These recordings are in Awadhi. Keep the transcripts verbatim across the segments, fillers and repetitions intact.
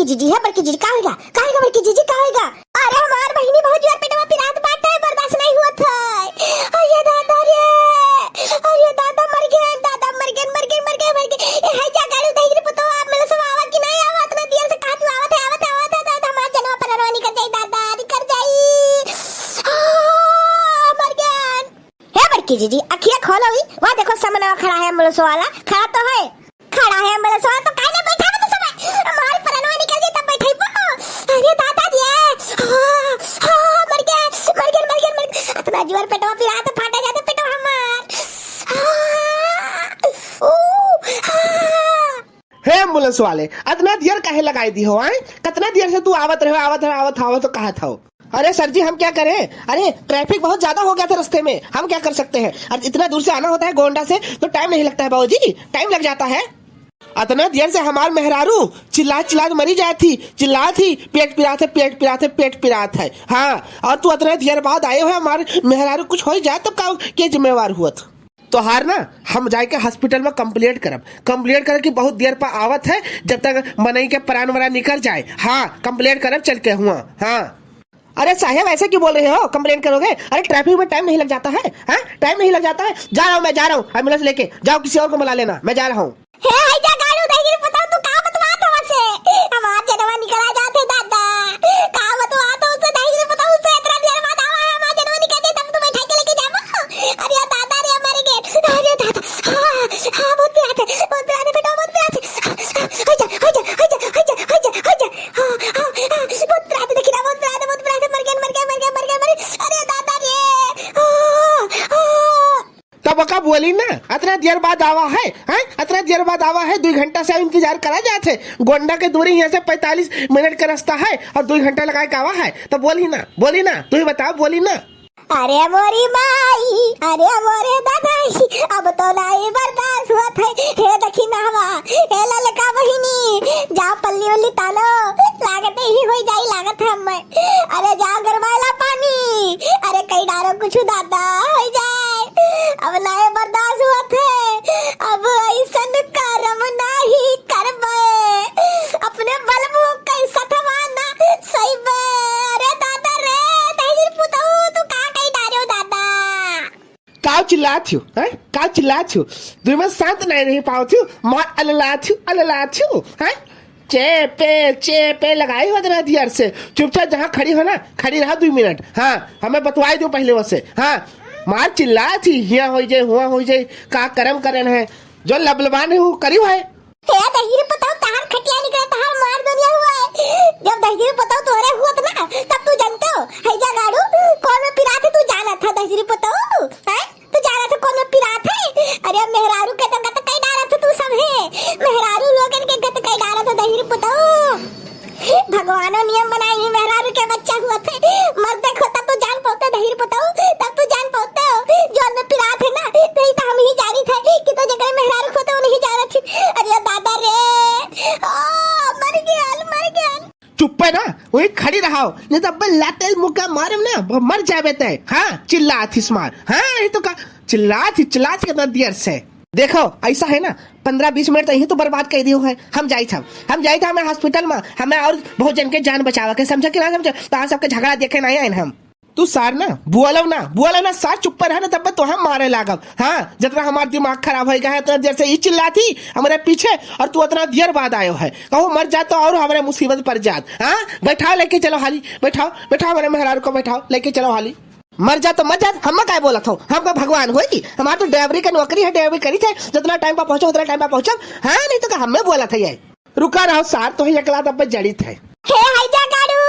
जीजी है बड़की जीजी, का होइगा? का होइगा बड़की जीजी, का होइगा? अरे हमार बहिनी बहुत जोर पेटवा पिरात बाटे, बर्दाश्त नहीं होत है। अरे दादा रे, अरे दादा मर गए, दादा मर गए, मर गए, मर गए, मर गए। ए है जा गाड़ी उठाई रे पुतवा, आप मिलो सब आवा कि नहीं आवा? इतना देर से कहा तू आवत है, आवत है, आवत है, दादा हमार जनवा परनवा निकल जाई, दादा निकल जाई। आ, मर गए। हे बड़की जीजी, अखिया खोलो ही, वहाँ देखो सामने खड़ा है एम्बुलेंस वाला, खड़ा तो है। खड़ा है एम्बुलेंस वाला तो काहे ना बैठा तो समय? हमार परनवा निकल जाई तब बैठई बो। अरे दादा रे, हाँ, हाँ, मर गया, मर गया, मर गया, मर गया। इतना जोर पेटवा पिरात, फाटा जाते पेटवा हमार। हाँ, ऊ, हाँ। हे एम्बुलेंस वाले, अतना देर काहे लगाई दी हो, आए? कतना देर से तू आवत रहो, आवत रहो, आवत हो, आवत हो, कहत हो। अरे सर जी, हम क्या करें? अरे, ट्रैफिक बहुत ज्यादा हो गया था रास्ते में, हम क्या कर सकते हैं? और इतना दूर से आना होता है गोंडा से, तो टाइम नहीं लगता है बाबूजी, टाइम लग जाता है। अतना देर से हमार मेहरारू चिल्लात चिल्लात मरी जात थी, चिल्लात थी, "पेट पिरात है, पेट पिरात है, पेट पिरात है।" हाँ, और तू अतना देर बाद आए हो, हमार मेहरारू कुछ हो ही जाए, तब का, के जिम्मेवार हुआ था? तोहार ना, हम जाए के हॉस्पिटल में कंप्लेंट करब, कंप्लेंट करब कि बहुत देर पर आवत है, जब तक मनई के प्राण वरान निकल जाए। हाँ, कंप्लेंट करब चल के हुआ। हाँ। अरे साहेब, ऐसे क्यों बोल रहे हो? कंप्लेंट करोगे? अरे ट्रैफिक में टाइम नहीं लग जाता है? हाँ, टाइम नहीं लग जाता है? जा रहा हूँ, मैं जा रहा हूँ, एम्बुलेंस लेके जाओ, किसी और को बुला लेना, मैं जा रहा हूँ। हे, है जा गाड़ू दहिर पुतऊ, तू का बतवात हो से? हमार जनवा निकल आ जात है दादा। का बतवात हो से दहिर पुतऊ से? इतना देर बाद आवा है, हमार जनवा निकल जाए तब तू बैठा के लेके जाबो। अरे दादा रे, मर गए। अरे दादा, हाँ, हाँ, बहुत पिरात है, बहुत पिरात है बेटा, बहुत पिरात है। हाँ, हाँ, हो जा, हो जा, हो जा। हाँ, हाँ, हाँ, बहुत पिरात है, देखी ना, बहुत पिरात है, बहुत पिरात है, मर गए, मर गए, मर गए, मर गए, मर गए। अरे दादा रे, हाँ, हाँ। तब का बोली ना, अतना देर बाद आवा है, हैं? अतना देर बाद आवा है, दुइ घंटा से इंतजार करा जात है। गोंडा के दूरी यहाँ से पैंतालीस मिनट का रास्ता है और दुइ घंटा लगाए के आवा है, तो बोली ना, बोली ना, तू ही बताओ, बोली ना। अरे मोरी माई, अरे मोरे दादाई, अब तो नहीं बर्दाश्त होत है। हे दखिनहवा, हे ललका बहिनी, जा पल्ली उल्ली तानो, लागत ही हो जाई, लागत है हमें। अरे जाओ गरमाइला पानी, अरे कई डारो कुछ दादा हो जाए, अब नाय बर्दाश्त होत है, अब ऐसन करम नाही करबे, अपने बलबू के सथवा ना सइबे। अरे दादा रे, दहिर पुतऊ तू का कई डारो दादा? काव चिल्लात हो, हैं? काव चिल्लात हो? दुइ में शांत नहीं रही पावत हो, मार अललात हो, अललात हो, हैं? चेपे, चेपे लगाई हो अतना देर से। चुपचाप जहाँ खड़ी हो ना, खड़ी रहा दुइ मिनट। हाँ, हमें बतवाई दो पहले वसे। हाँ, मार चिल्लात ही, हिया हो जाए, हुआ हो जाए, का करम करन है, जो लबलबान है वो करियो है। हे दहिर पुतऊ, तहार खटिया निकरे, तहार मार दुनिया हुआ है। जब दहिर पुतऊ तोहरे हुआ था ना, तब तू जानते हो, है जा गाड़ू, कौन में पिरात है तू जानत था दहिर पुतऊ, हैं? तू जानत है कौन में पिरात है? अरे मेहरारू के तो गत कई डारत है तू सब है, मेहरारू लोगन के गत कई डारत है दहिर पुतऊ। भगवानो नियम बनाई ही, मेहरारू के बच्चा हुआ थे, मर्द देखो तब तो जान पाते दहिर पुतऊ, तब तो जान पाते हो। जो में पिरात है ना, नहीं तो हम ही जानी थे कि तो जगह मेहरारू को तो नहीं जानत थी। अरे दादा रे, ओ, मर गया, मर गया। चुप्पे ना, वहीं खड़ी रहाओ, नहीं तो अब्बे लाते मुक्का मारम ना, ब-, मर जाबे तय। हाँ, चिल्लात हिस मार। हाँ, ये तो का चिल्लात ही, चिल्लात ही कितना देर से। देखो, ऐसा है ना, पन्द्रह बीस मिनट तो यहीं तो बर्बाद कर दियो है। हम जाई था, हम जाई था, हमें हॉस्पिटल में, हमें और बहुत जन के जान बचावा के, समझा कि ना समझा? तो आज सबके झगड़ा देखे नहीं आए हम। तू सार ना, बोलो ना, बोलो ना सार, चुप पर रह ना, तब तो हम मारे लागब। हाँ, जितना हमार दिमाग खराब हो गया है, इतना देर से ई चिल्लात ही हमारे पीछे, और तू इतना देर बाद आयो है। कहूँ मर जा तो और हमारे मुसीबत पर जात। हाँ, बैठाओ, लेके चलो हाली, बैठाओ, बैठाओ हमारे मेहरारू को, बैठाओ, लेके चलो हाली। मर जा तो मर जा, हम काय बोलत हो? हम का भगवान होई कि? हमार तो ड्राइवरी का नौकरी है, ड्राइवरी करी थे, जितना टाइम पर पहुँचो, उतना टाइम पर पहुँचो। हाँ, नहीं तो का हमें बोलत है ये? रुका रहो सार, तो ही एकला दब्बे जड़ी थे। हे हाय जा गाड़ू,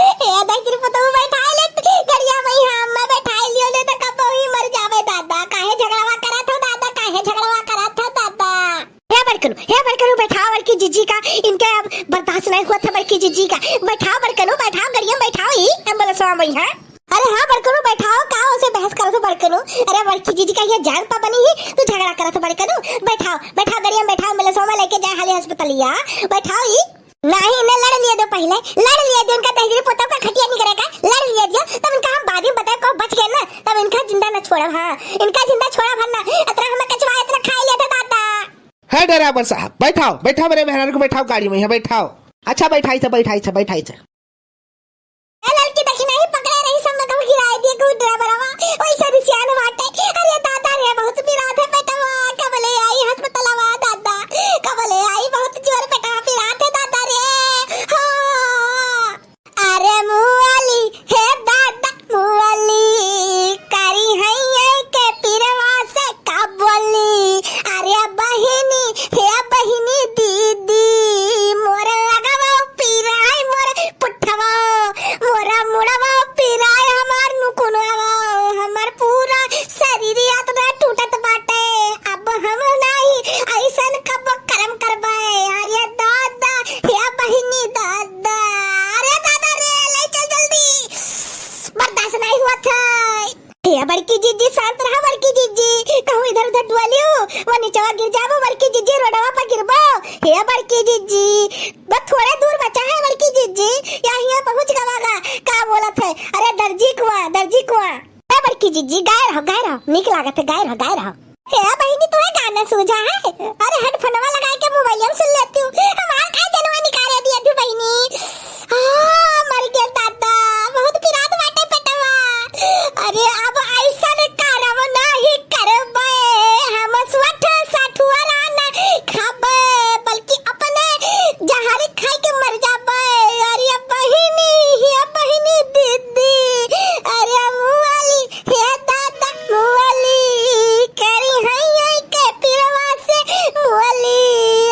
हे दहिर पुतऊ बैठा ले गड़िया में, हम मैं बैठा लियो, ले तो कब ही मर जावे दादा। काहे झगड़वा करत हो दादा, काहे झगड़वा करत हो दादा? हे बड़कनू, हे बड़कनू, बैठाओ बड़की जीजी का, इनके अब बर्दाश्त नहीं हुआ था बड़की जीजी का। बैठाओ बड़कनू, बैठाओ गड़िया में, बैठाओ ही एम्बुलेंस में यहाँ। अरे हाँ बड़कनू बैठाओ, का उसे बहस करत हो बड़कनू? अरे बड़की जीजी का ये जान पा बनी ही, तू झगड़ा करत हो बड़कनू। बैठाओ, बैठाओ गड़िया में बैठाओ, एम्बुलेंस में लेके जाए हाली अस्पतालिया। बैठाओ ही। नहीं, इन्हें लड़ लिए दो पहले, लड़ लिए दो, इनका दहिजरी पुतोह का खटिया नहीं करेगा, लड़ लिए दो, तब इनका हम बाद में बताए, को बच गए ना, तब इनका जिंदा न छोड़ा। हाँ, इनका जिंदा छोड़ा भर ना, इतना हमें कचवा, इतना खा लिया था दादा। है ड्राइवर साहब, बैठाओ, बैठाओ मेरे मेहरारू को, बैठाओ गाड़ी में, यहाँ बैठाओ। अच्छा, बैठाई से, बैठाई से, बैठाई से। ए ललकी, देखी नहीं, पकड़े रही, सब में कहूँ गिराए दिए, कहूँ ड्राइवरवा, वैसे भी सियान बाटे। अरे दादा रे, बहुत पिरात है पेटवा, कब ले आई अस्पतालवा दादा, कब ले आई, बहुत जोर पेटवा पिरात है दादा रे। हाँ। अरे मुअली, हे दादा मुअली, करी हैया के पिरवा से का बोली। अरे बहिनी, हे बहिनी दीदी, मोर अगवा पिराय, मोर पुठवा, मोर मुड़वा पिराय, हमार नुकुनवा, हमार पूरा शरीर यातना टूटत बाटे। अब हम नाही ऐसन कब करम करबे। अरे दादा, हे बहिनी दादा, अरे दादा रे, ले चल जल्दी, बर्दाश्त नहीं हुआ था। हे बड़की जिज्जी, शांत रहा बड़की जिज्जी, कहूँ इधर उधर डुअलियो, वो नीचवा गिर जाबो बड़की जिज्जी, रोडवा पर गिरबो। हे बड़की जिज्जी, बस थोड़े दूर बचा है बड़की जिज्जी, या हियाँ पहुँच गवागा। का बोलत है? अरे दर्जी कुआँ, दर्जी कुआँ। ए बड़की जिज्जी, गाय रहो, गाय रहो, नीक लागत है, गाय रहो, गाय रहो। हे बहिनी, तोहे गाना सूझा है? अरे हेडफोनवा लगाए के मोबाइल में सुन लेती हूँ। हमार का जनवा निकाले दिया तू बहिनी। हाँ, मर गया दादा, बहुत पिरात बाटे पेटवा। अरे अब ऐसन करम नाही करबे, हम स्वठ सठुआरा ना खाबे, बल्कि अपने जहर खाई के मर जाबे। अरे बहिनी, हे बहिनी दीदी, अरे मुअली, हे दादा मुअली, करी हैया के पिरवा से मुअली।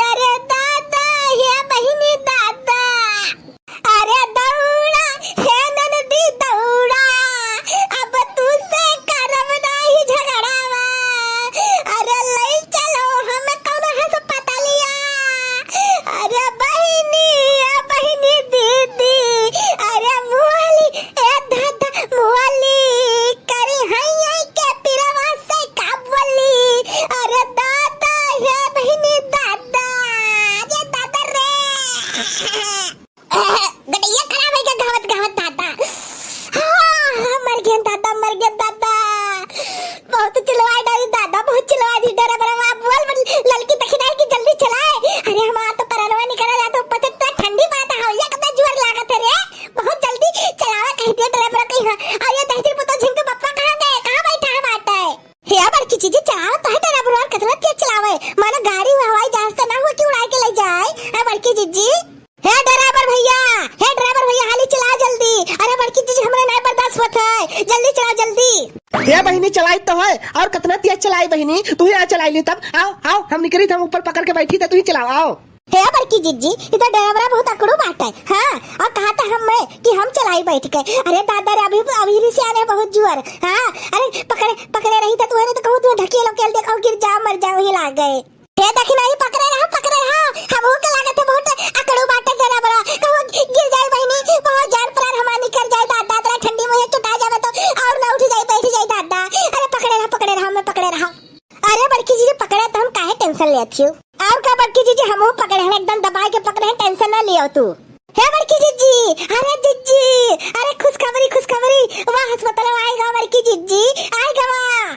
अरे दादा, हे बहिनी दादा। अरे दौड़ा, हे ननदी दौड़ा, अब तू से करब नाही झगड़ावा। अरे लई चलो हम कौन अस्पतालिया। अरे बहिनी, ए बहिनी दीदी, अरे मुअली, ए दादा मुअली, करी हैया के पिरवा से का बोली। अरे दादा, हे बहिनी दादा, अरे दादा रे। गटैया खराब है क्या घावत घावत दादा? हाँ, हाँ, मर गए दादा, मर गए दादा। बहुत चिल्लाए डारी दादा, बहुत चिल्लाए दी डरे बड़ा बाप। बोल बड़ी ललकी दखिनाई की जल्दी चलाए। अरे हमार तो परनवा निकल जात, ऊपर से इतना ठंडी बात है, ये कितना जोर लागत है रे। बहुत जल्दी चलावे कह दिया ड्राइवर कहीं। हाँ, और ये दहती पुतो झिंक पप्पा कहाँ गए, कहाँ बैठा है बाटे? हे बड़की जीजी, चलाओ तो है ड्राइवर, और कितना तेज चलावे, मानो गाड़ी हवाई जहाज तो ना हो कि उड़ा के ले जाए। ए बड़की जीजी, हे ड्राइवर भैया, हे ड्राइवर भैया, हाली चला जल्दी। अरे बड़की जीजी, हमरे नहीं बर्दाश्त होत है, जल्दी चला जल्दी। हे बहिनी, चलाई तो है, और कितना तेज चलाई बहिनी, तू ही आ चलाई ली तब। आओ, आओ, हम निकली थे, हम ऊपर पकड़ के बैठी थे, तू ही चलाओ, आओ। हे बड़की जीजी, इधर ड्राइवर बहुत अकड़ू बाटे। हाँ, और कहा था हम मैं कि हम चलाई बैठ के। अरे दादा रे, अभी, अभी रिसियाने बहुत जुअर। हाँ, अरे पकड़े, पकड़े रही था तू, है ना, तो कहूँ तू ढकेलो केल देखो, गिर जाओ, मर जाओ, ही लाग गए। हे देखी नहीं, पकड़े रहा, पकड़े रहा। हमहू के लागत है बहुत अकड़ू बाटे ड्राइवर। कहूँ गिर जाए बहिनी, बहुत जान प्राण हमार निकल जाए, दादा तेरा ठंडी में चुटा जावे तो और ना उठ जाए, बैठ जाए दादा। अरे पकड़े रहा, पकड़े रहा, मैं पकड़े रहा। अरे बड़की जीजी, पकड़े तो हम काहे टेंशन लेत हियो? और का बड़की जीजी, हमहू पकड़े हैं, एकदम दबाए के पकड़े हैं, टेंशन ना लियो तू। हे बड़की जीजी, अरे जीजी, अरे खुशखबरी, खुशखबरी, वाह अस्पताल आएगा बड़की जीजी, आएगा वाह।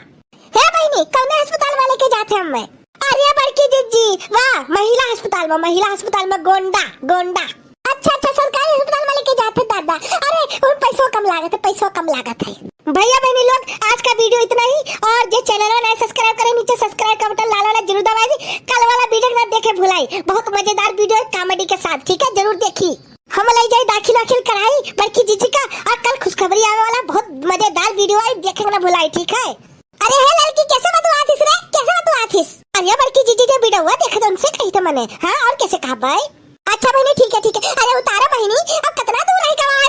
हे बहिनी, कौने अस्पताल वाले के जाते हम मैं? अरे बड़की जीजी, वाह, महिला अस्पताल में, महिला अस्पताल में गोंडा, गोंडा। अच्छा, अच्छा, सरकारी अस्पताल वाले के जाते दादा। अरे, उन पैसों कम लागत है, पैसों कम लागत है। भैया बहनी लोग, आज का वीडियो इतना ही। और जे चैनल नए सब्सक्राइब करे, नीचे सब्सक्राइब का बटन लाल वाला जरूर दबाई दी। कल वाला वीडियो ना देखे भुलाई, बहुत मजेदार वीडियो है कॉमेडी के साथ, ठीक है, जरूर देखी। हम ले जाए दाखिल आखिल कराई बड़की जीजी का, और कल खुशखबरी आवे वाला, बहुत मजेदार वीडियो आई, देखे ना भुलाई, ठीक है। अरे हे लड़की, कैसे बतुआत हिस रे, कैसे बतुआत हिस? अरे बड़की जीजी जे वीडियो देखत उनसे कही थे मने, हाँ, और कैसे कहा भाई? अच्छा बहिनी, ठीक है, ठीक है। अरे उतारो बहिनी, अब कितना दूर रही गवा